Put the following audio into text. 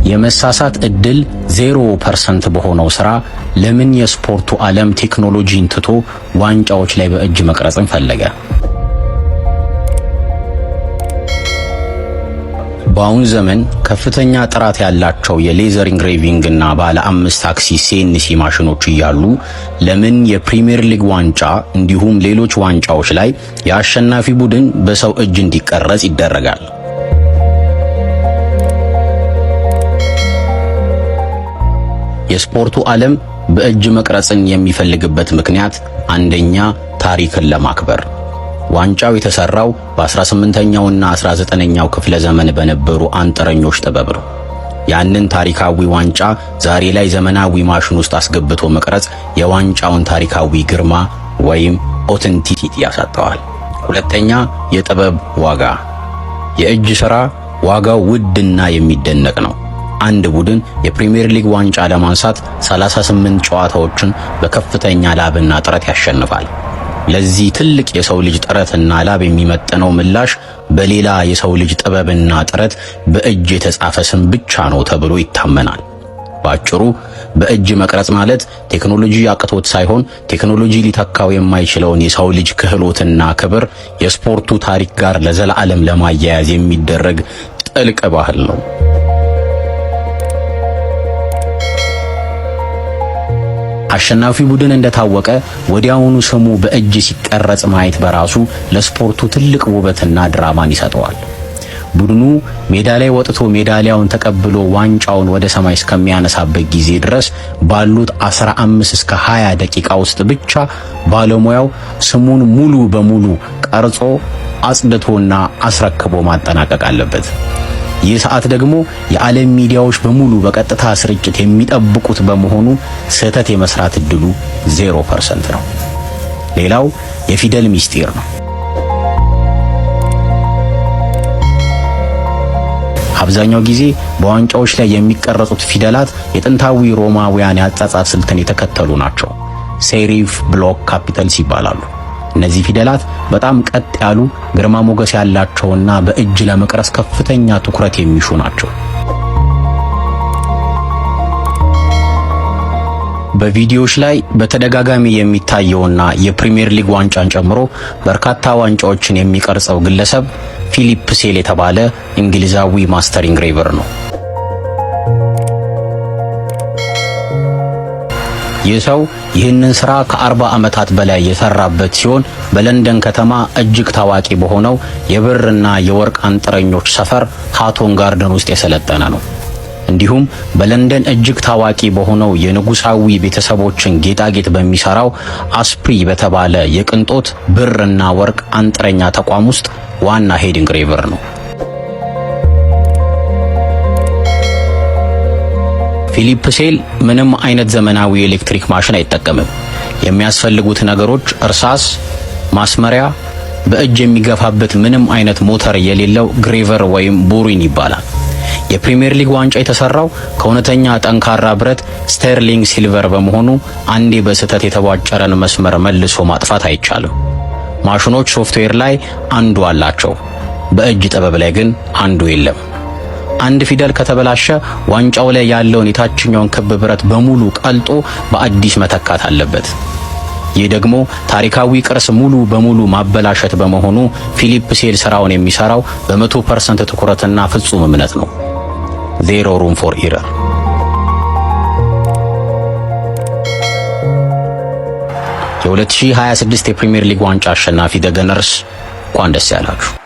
የመሳሳት ዕድል 0% በሆነው ሥራ ለምን የስፖርቱ ዓለም ቴክኖሎጂን ትቶ ዋንጫዎች ላይ በእጅ መቅረጽን ፈለገ? በአሁን ዘመን ከፍተኛ ጥራት ያላቸው የ laser engraving እና ባለ አምስት axis CNC ማሽኖች እያሉ ለምን የፕሪሚየር ሊግ ዋንጫ እንዲሁም ሌሎች ዋንጫዎች ላይ የአሸናፊ ቡድን በሰው እጅ እንዲቀረጽ ይደረጋል? የስፖርቱ ዓለም በእጅ መቅረጽን የሚፈልግበት ምክንያት አንደኛ፣ ታሪክን ለማክበር። ዋንጫው የተሰራው በ18ኛውና 19ኛው ክፍለ ዘመን በነበሩ አንጥረኞች ጥበብ ነው። ያንን ታሪካዊ ዋንጫ ዛሬ ላይ ዘመናዊ ማሽን ውስጥ አስገብቶ መቅረጽ የዋንጫውን ታሪካዊ ግርማ ወይም authenticity ያሳጣዋል። ሁለተኛ፣ የጥበብ ዋጋ። የእጅ ሥራ ዋጋው ውድና የሚደነቅ ነው። አንድ ቡድን የፕሪሚየር ሊግ ዋንጫ ለማንሳት 38 ጨዋታዎችን በከፍተኛ ላብና ጥረት ያሸንፋል። ለዚህ ትልቅ የሰው ልጅ ጥረትና ላብ የሚመጥነው ምላሽ በሌላ የሰው ልጅ ጥበብና ጥረት በእጅ የተጻፈ ስም ብቻ ነው ተብሎ ይታመናል። ባጭሩ፣ በእጅ መቅረጽ ማለት ቴክኖሎጂ አቅቶት ሳይሆን ቴክኖሎጂ ሊተካው የማይችለውን የሰው ልጅ ክህሎትና ክብር የስፖርቱ ታሪክ ጋር ለዘላለም ለማያያዝ የሚደረግ ጥልቅ ባህል ነው። አሸናፊ ቡድን እንደታወቀ ወዲያውኑ ስሙ በእጅ ሲቀረጽ ማየት በራሱ ለስፖርቱ ትልቅ ውበትና ድራማን ይሰጠዋል። ቡድኑ ሜዳ ላይ ወጥቶ ሜዳሊያውን ተቀብሎ ዋንጫውን ወደ ሰማይ እስከሚያነሳበት ጊዜ ድረስ ባሉት 15 እስከ 20 ደቂቃ ውስጥ ብቻ ባለሙያው ስሙን ሙሉ በሙሉ ቀርጾ፣ አጽድቶና አስረክቦ ማጠናቀቅ አለበት። ይህ ሰዓት ደግሞ የዓለም ሚዲያዎች በሙሉ በቀጥታ ስርጭት የሚጠብቁት በመሆኑ ስህተት የመስራት እድሉ 0% ነው። ሌላው የፊደል ሚስጢር ነው። አብዛኛው ጊዜ በዋንጫዎች ላይ የሚቀረጹት ፊደላት የጥንታዊ ሮማውያን የአጻጻፍ ስልትን የተከተሉ ናቸው። Serif block capitals ይባላሉ። እነዚህ ፊደላት በጣም ቀጥ ያሉ፣ ግርማ ሞገስ ያላቸውና በእጅ ለመቅረጽ ከፍተኛ ትኩረት የሚሹ ናቸው። በቪዲዮዎች ላይ በተደጋጋሚ የሚታየውና የፕሪሚየር ሊግ ዋንጫን ጨምሮ በርካታ ዋንጫዎችን የሚቀርጸው ግለሰብ ፊሊፕ ሴል የተባለ እንግሊዛዊ master engraver ነው። ይህ ሰው ይህንን ስራ ከ40 ዓመታት በላይ የሰራበት ሲሆን በለንደን ከተማ እጅግ ታዋቂ በሆነው የብርና የወርቅ አንጥረኞች ሰፈር ሃቶን ጋርደን ውስጥ የሰለጠነ ነው። እንዲሁም በለንደን እጅግ ታዋቂ በሆነው የንጉሳዊ ቤተሰቦችን ጌጣጌጥ በሚሰራው አስፕሪ በተባለ የቅንጦት ብርና ወርቅ አንጥረኛ ተቋም ውስጥ ዋና head engraver ነው። ፊሊፕ ሴል ምንም አይነት ዘመናዊ የኤሌክትሪክ ማሽን አይጠቀምም። የሚያስፈልጉት ነገሮች እርሳስ፣ ማስመሪያ፣ በእጅ የሚገፋበት ምንም አይነት ሞተር የሌለው graver ወይም burin ይባላል። የፕሪሚየር ሊግ ዋንጫ የተሰራው ከእውነተኛ ጠንካራ ብረት sterling silver በመሆኑ አንዴ በስህተት የተቧጨረን መስመር መልሶ ማጥፋት አይቻልም። ማሽኖች ሶፍትዌር ላይ undo አላቸው፣ በእጅ ጥበብ ላይ ግን undo የለም። አንድ ፊደል ከተበላሸ ዋንጫው ላይ ያለውን የታችኛውን ክብ ብረት በሙሉ ቀልጦ በአዲስ መተካት አለበት። ይህ ደግሞ ታሪካዊ ቅርስ ሙሉ በሙሉ ማበላሸት በመሆኑ ፊሊፕ ሴል ስራውን የሚሰራው በ100% ትኩረትና ፍጹም እምነት ነው። Zero room for error። የ2026 የፕሪሚየር ሊግ ዋንጫ አሸናፊ The Gunners፣ እንኳን ደስ ያላችሁ።